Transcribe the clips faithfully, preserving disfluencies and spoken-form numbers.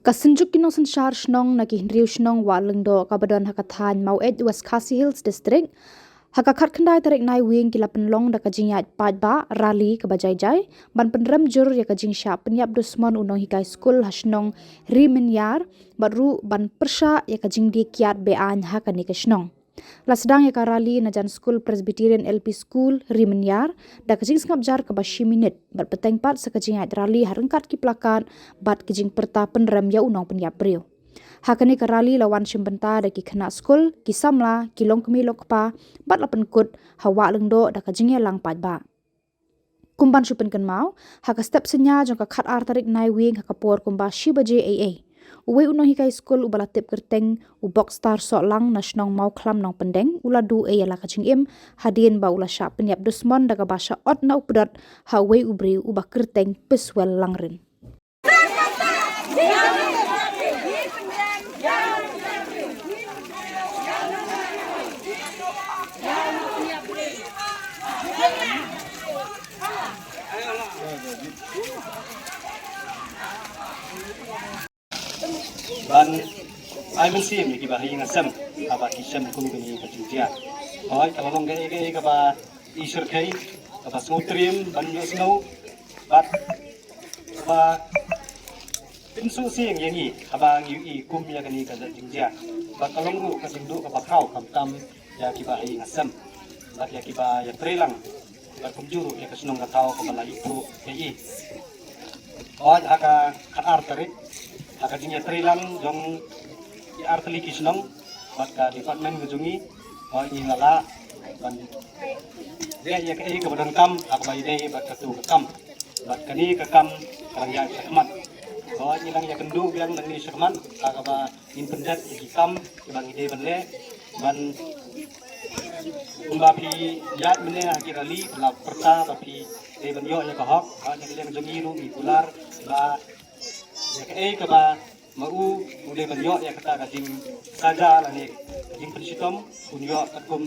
Ka Synjuk ki Nongsynshar Shnong na ki hynriew shnong Wah Lyngdoh kaba don ha ka thaiñ Maweit, West Khasi Hills District, ha ka khatkhyndai tarik Naiwieng ki la pynlong da ka jingïaid paidbah rally kaba jai jai ban pynrem jur ïa ka jingshah pynïap dusmon u nonghikai skul ha shnong Ri Mynïar bad ruh ban pyrshah ïa ka jingdie kiad be-aiñ ha kane ka shnong. La sdang ïa ka rally na jan skul Presbyterian L P School Ri Mynïar da ka jingsngap jar kaba shi minit bad bteng pat sa ka jingïaid rally ha ryngkat ki plakat bad ki jingpyrta pynrem ïa u nongpynïap briew. Ha kane ka rally la wan shim bynta da ki khynnah skul, ki samla, ki longkmie longkpa bad la pynkut ha Wah Lyngdoh da ka jingïalang paidbah. Kum ban shu pynkynmaw, ha ka step synñia jong ka khatar tarik Naiwieng ha ka por kumba shi baje eiei, uwei u nonghikai skul uba la tip kyrteng u Bokstar Sohlang na shnong Mawkhlam Nongpyndeng u la duh ei ïa la ka jingim hadien ba u la shah pynïap dusmon da kaba shah ot na u pdot ha uwei u briew uba kyrteng Piswell Langrin. Ban ai mynsiem ïa kiba ha ïing ha sem haba ki shem kum kane ka jingjia. Hooid, ka la long kaei kaei kaba i shyrkhei, kaba sngewtriem ban ïohsngew bad kaba pynsngewsih ïa ngi haba ngi ïohi kum ïa kane ka jingjia. Bad ka long ruh ka jingduh kaba khraw khamtam ïa kiba ha ïing ha sem bad ïa kiba ïatreilang bad kumjuh ruh ïa ka shnong ka thaw kaba la ïoh ïa i. Hooid, ha ka khatar tarik, ha ka jingïatreilang jong ki artylli ki shnong bad ka department ka jong ngi, hooid, ngi la lah ban leh ïa kaei kaba donkam ha kaba ïadei bad katto ka kam. Bad kane ka kam ka dang ïaid shakhmat. Hooid, ngi dang ïakynduh biang nangne shakhmat ha kaba ngin pyndep ïa ki kam kiba ngi dei ban leh. Ban kumba phi ïaid mynne ha ki rally, la pyrta ba phi dei ban ïoh ïa ka hok. Hooid, na ka liang jong ngi ruh ngi kular ba ïa kaei kaba ma u u dei ban ïoh ïa kata ka jingsaja lane ka jingpynshitom, un ïoh katkum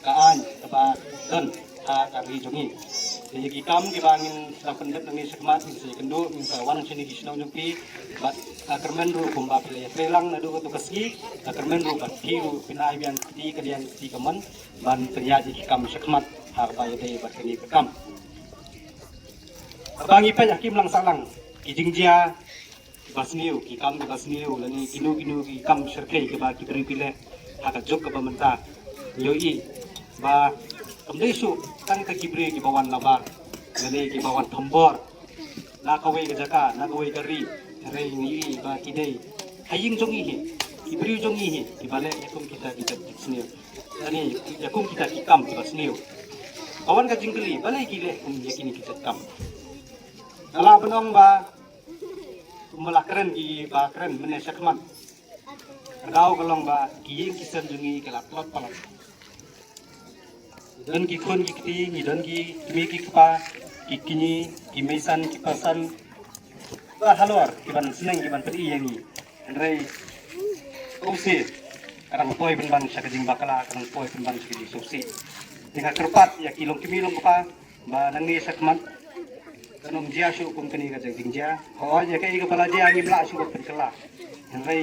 ka aiñ kaba don ha ka ri jong ngi. Te ïa ki kam kiba ngin sa pyndep nangne shakhmat, ngin sa ïakynduh, ngin sa wan shane ki shnong jong phi. Bad, ah, kyrmen ruh kumba phi la ïatreilang naduh kato ka sngi, ah, kyrmen ruh bad phi ruh phin ai biang kti kadiang kti kamon ban pynïaid ïa ki kam shakhmat ha kaba ïadei bad kane ka kam. Haba ngi peit ha ki imlang sahlang, ki jingjia kiba sniew, ki kam kiba sniew, lane kino kino ki kam shyrkhei kiba ki briew ki leh ha ka juk kaba mynta, ngi ïohi ba kam dei shuh tang ka ki briew kiba wan labar lane kiba wan thombor na kawei ka jaka, na kawei ka ri. Hynrei ngi ïohi ba ki dei ha ïing jong ngi hi, ki briew jong ngi hi kiba leh ïa kum kita ki jait jingsniew, lane ïa kum kita ki kam kiba sniew. Ka wan ka jingkylli, balei ki leh kum ïa kine ki jait kam? Nga lah ban ong ba kumba la kren kiba kren mynne shakhmat, ka daw ka long ba ki ïing ki sem jong ngi ki la tlot palat. Don ki khun ki kti, ngi don ki kmie ki kpa, ki kñi, ki meisan, ki pasan, ba halor ki ban sneng, ki ban pyni ïa ngi. Hynrei ka sngewsih ka dang poi pynban sha ka jingbakla, ka dang poi pynban sha ka jingsngewsih. Te nga kyrpad ïa ki longkmie longkpa ba nangne shakhmat kan ym jia shuh kum kane ka jingjia. Hooid, ïa kaei kaba la jia ngim lah shuh ban pynkylla. Hynrei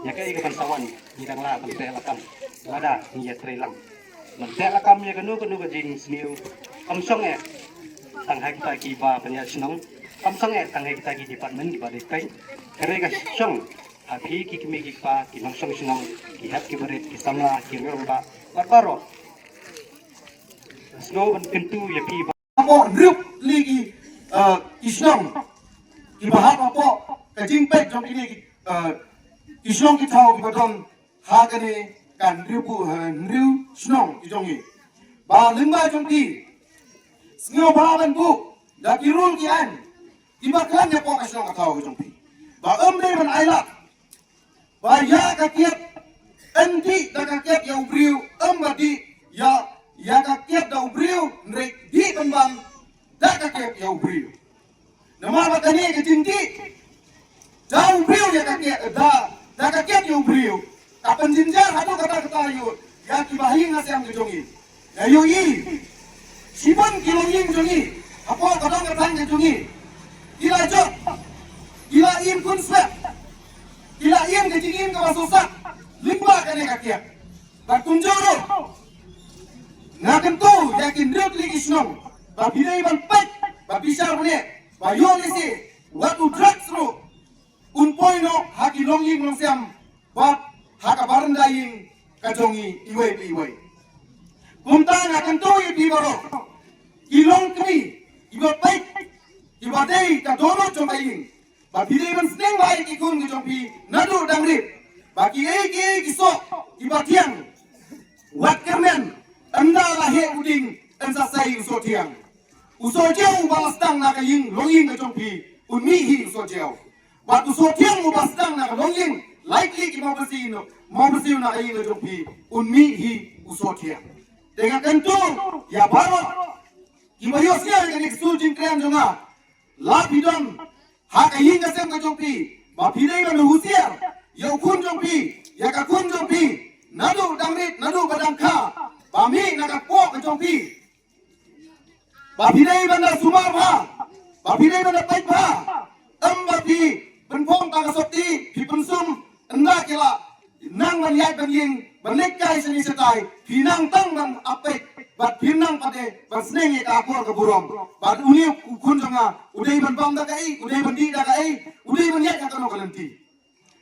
ïa kaei kaban sa wan ngi dang lah ban teh lakam lada ngi ïatreilang. Ban teh lakam ïa kano kano ka jingsniew kam shong eh tang ha kita kiba pynïaid shnong, kam shong eh tang ha kita ki department kiba dei peit. Hynrei ka shong ha phi ki kmie ki kpa, ki nongshong shnong, ki hep ki barit, ki samla, ki rangbah bad baroh. Sngewbha ban kyntu ïa phi ba hapoh hynriew tylli ki, eh, ki shnong kiba hap hapoh ka jingpeit jong kine ki, eh, ki shnong ki thaw kiba don ha kane ka hynriewphew, eh, hynriew shnong ki jong ngi. Ba lyngba jong ki sngewbha ban buh da ki rule ki aiñ kiba khlaiñ hapoh ka shnong ka thaw ka jong phi. Ba ym dei ban ailad ba ïa ka kiad, yn dih da ka kiad ïa u briew, ym ba dih ïa, ïa ka kiad da u briew, hynrei dih pynban da ka kiad ïa u briew. Namar ba kane ka jingdih da u briew ïa ka kiad, da, da ka kiad ïa u briew, ka pynjynjar haduh katta katta ïa u, ïa kiba ha ïing ha sem ka jong ngi. Nga ïohi shibun ki longïing jong ngi hapoh ka dong ka thaiñ ka jong ngi, ki la jot, ki la im khunswet. jingim kaba sngewsih lyngba kane ka kiad. Bad kumjuh ruh nga kyntu ïa ki hynriew tylli ki shnong ba phi dei ban peit, ba phi shah bniah ba ïoh lehse wat u drugs ruh un poi noh ha ki longïing longsiam bad ha ka baranda ïing ka jong ngi iwei pa iwei. Kumta nga kyntu ïa phi baroh ki longkmie, kiba peit, kiba dei ka dohnud jong ka ïing, ba phi dei ban sneng bha ïa ki khun ki jong phi naduh dang rit, ba kiei kiei ki soh kiba thiang wat kyrmen, ynda la heh u dieng yn sa sei u soh thiang. U soh jaiñ uba la sdang na ka ïing longïing ka jong phi un mih hi u soh jaiñ. Bad u soh thiang uba sdang na ka longïing lai tylli ki mawbyrsiew, mawbyrsiew na ka ïing ka jong phi un mih hi u soh thiang. Te nga kyntu ïa baroh kiba ïohsngew ïa kane ka sur jingkren jong nga, la phi don ha ka ïing ka sem ka jong phi, ba phi dei ban husiar ïa u khun jong phi, ïa ka khun jong phi, naduh dang rit naduh ba dang kha, ba mih na ka kpoh ka jong phi. Ba phi dei ban da sumar bha, ba phi dei ban da peit bha. Em ba phi pynphong tang ka sopti, phi pynsum, ynda ki la nang ban ïaid ban ïeng, ban leit kai shane shatai, phi nang tang ban ap peit, bad phi nang pat de ban sneng ïa ka akor ka burom. Bad une u khun jong nga u dei ban bam da kaei, u dei ban dih da kaei, u dei ban ïaid ha kano ka lynti.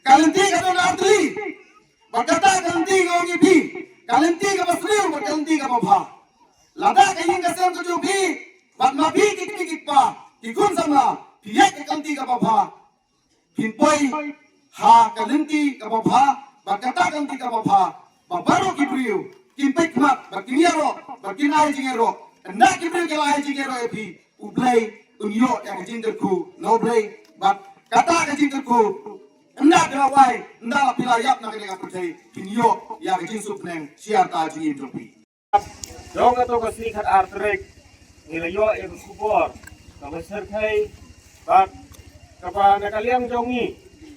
Ka lynti ka don artylli. Bad kata ka lynti nga ong ïa phi, ka lynti kaba sniew bad ka lynti kaba bha. Lada ka ïing ka sem ka jong phi, bad ma phi ki kmie ki kpa, ki khun samla, phi ïaid ka lynti kaba bha, phin poi ha ka lynti kaba bha. Bad kata ka lynti kaba bha, ba baroh ki briew kin peit khmat bad kin ïaroh bad kin ai jingïaroh. Ynda ki briew ki la ai jingïaroh ïa phi, U Blei un ïoh ïa ka jingkyrkhu na U Blei. Bad kata ka jingkyrkhu, ynda phi la wai, ynda la phi la ïap na kane ka pyrthei, phin ïoh ïa ka jingsuk bneng sha ka jingim jong phi. Jong kato ka sngi khatar tarik ngi la ïoh ïa ka khubor kaba shyrkhei bad kaba na ka liang jong ngi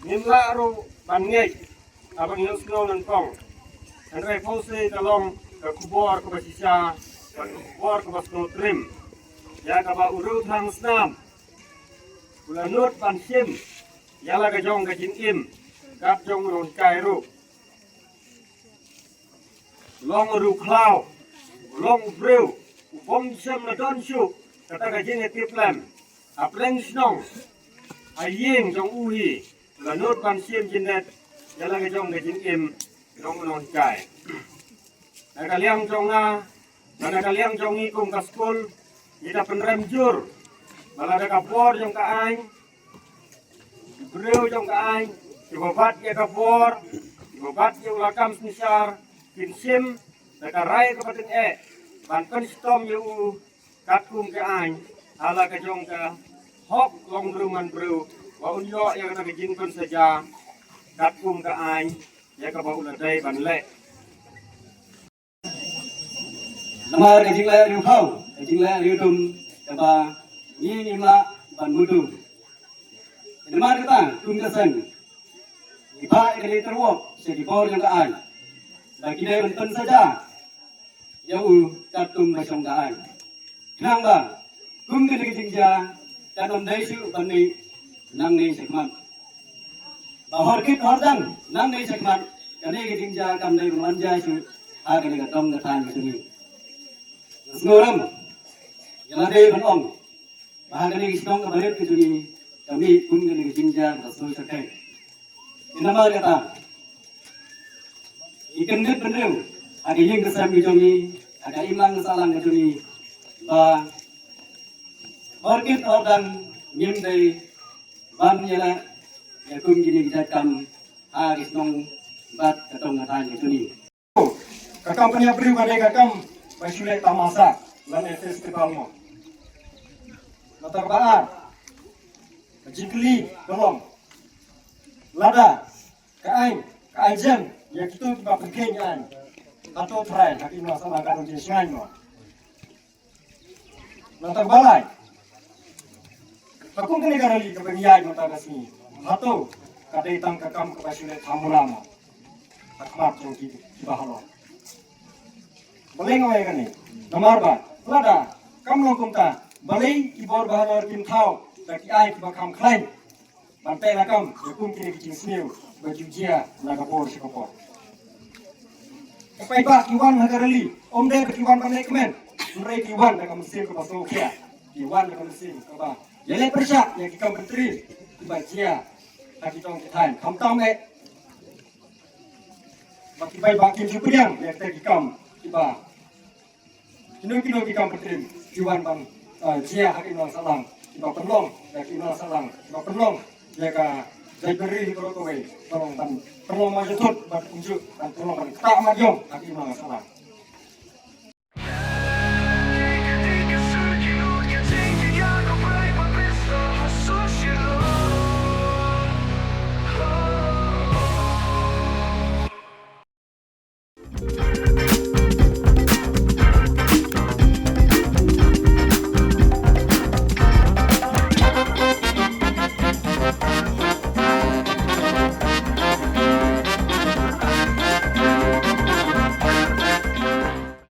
ngim lah ruh ban ngeit haba ngi ïohsngew nyngkong. Hynrei pause ka long ka khubor kaba shisha bad ka khubor kaba sngewtriem, ïa kaba u riewthrang Snam u la nud ban shim ïa la ka jong ka jingim kat jong u nonghikai ruh. Long u riewkhlaw, long u briew u bym shym la don shuh kata ka jingïatiplem ha pdeng shnong ha ïing jong u hi. La nud ban shim jingdet ïa la ka jong ka jingim jong u nonghikai. Na ka liang jong nga, na ka liang jong ngi kum ka skul, ngi da pynrem jur ba lada ka bor jong ka aiñ, ki briew jong ka aiñ kiba bat ïa ka bor, kiba bat ïa u lakam synshar, kin shim da ka rai kaba tyngeh ban pynshitom ïa u katkum ka aiñ ha la ka jong ka hok long briew man briew, ba un ïoh ïa kata ka jingpynsaja katkum ka aiñ ïa kaba u la dei ban leh. Namar ka jingleh riewkhaw, ka jingleh riewdum kaba ngi ngim lah ban mudui. Namar kata kum ka seng ngi phah ïa kane ka tyrwa sha ki bor jong ka aiñ ba ki dei ban pynsaja ïa u katkum ba shong ka aiñ. Khnang ba kum kane ka jingjia kan ym dei shuh ban mih nangne shakhmat. Ba hor kit hor dang nangne shakhmat kane ka jingjia kam dei ban wan jia shuh ha kane ka dong ka thaiñ ka jong ngi. Nga sngewrem ïa lade ban ong ba ha kane ka shnong kaba rit ka jong ngi ka mih kum kane ka jingjia kaba sngewsarkei. Ïa namar kata ngi kyndit bynriew ha ka ïing ka sem ka jong ngi, ha ka imlang ka sahlang ka jong ngi, ba hor kit hor dang ngim dei ban ïaleh ïa kum kine ki jait kam ha ka shnong bad ka dong ka thaiñ ka jong ngi. Ka kam pynïap briew ka dei ka kam ba shu leh tamasa lane festival mo. Nangta kaba ar, ka jingkylli ka long, lada ka aiñ ka ai jem ïa kito kiba pynkheiñ aiñ, hato trai ha ki imlang sahlang ka don jingshngaiñ mo? Nangta kaba lai, ka kum kane ka rally kaba ngi ïaid mynta ka sngi, hato ka dei tang ka kam kaba shu leh thamula mo ha khmat jong ki, kiba halor? Balei nga ong ïa kane? Namar ba lada kam long kumta, balei ki bor ba halor kin thaw da ki aiñ kiba kham khlaiñ? ban pynlong kam ïa kum kine ki jingsniew ba ju jia na ka por sha ka por. Ki paidbah ki wan ha ka rally, ym dei ba ki wan ban leh kmen, hynrei ki wan da ka mynsiem kaba sngewkhia, ki wan da ka mynsiem kaba ïaleh pyrshah ïa ki kam pyntriem kiba jia ha ki tong ki thaiñ. Khamtam eh ba ki paidbah kim ju pdiang ïa kita ki kam kiba kino kino ki kam pyntriem ki wan ban, eh, jia ha ki imlang sahlang, kiba pynlong ïa ki imlang sahlang, kiba pynlong ïa ka jaitbynriew baroh kawei, pynlong ban pynlong ma jingthut ban kumjuh ban pynlong ban ktah mat ïong ha ki imlang sahlang.